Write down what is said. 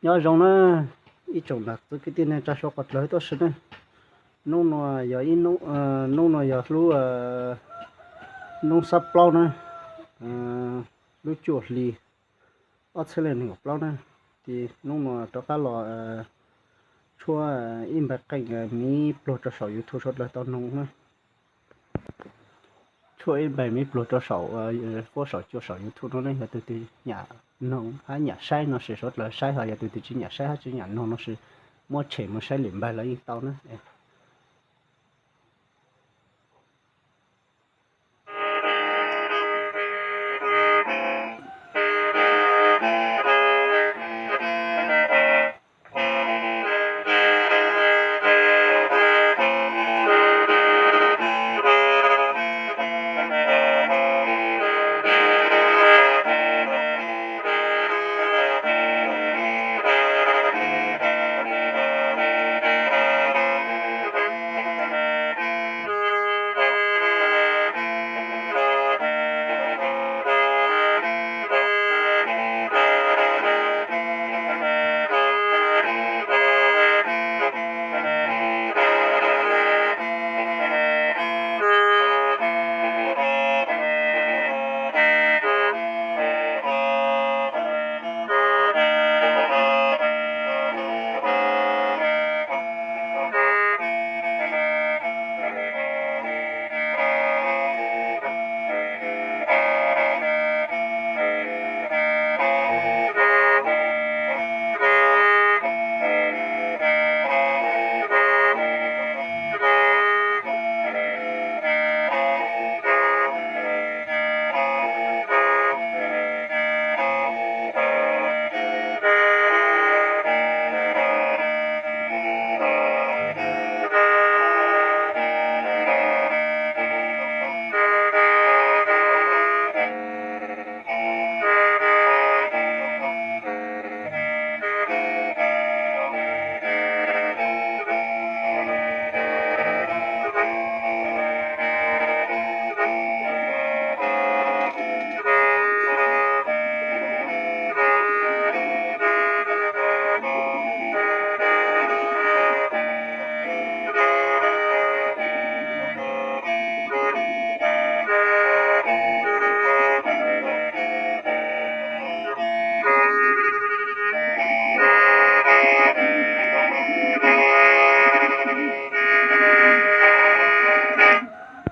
Nyob zoo na, ib tsoom nam txiv kwv tij neej tsa suav qhov dlawg tuaj si na. Hnub no yog ib hnub, hnub no yog lub, hnub xab plaub na, lub cuaj hli ob txhiab leej nees nkaum plaub na. Ces hnub no rov qab los tshuab ib npaig qeej miv pluag rau saum YouTube suav dlawg tau noog na. Tshuab ib npaig miv pluag rau saum, huab saum cua saum YouTube no ne, yog tus twg nyam noog hab nyam saib no ces suav dlawg saib, ho yog tus twg tsis nyam saib hab tsis nyam noog no ces muab tshem mus saib lwm npaig los yeej tau na.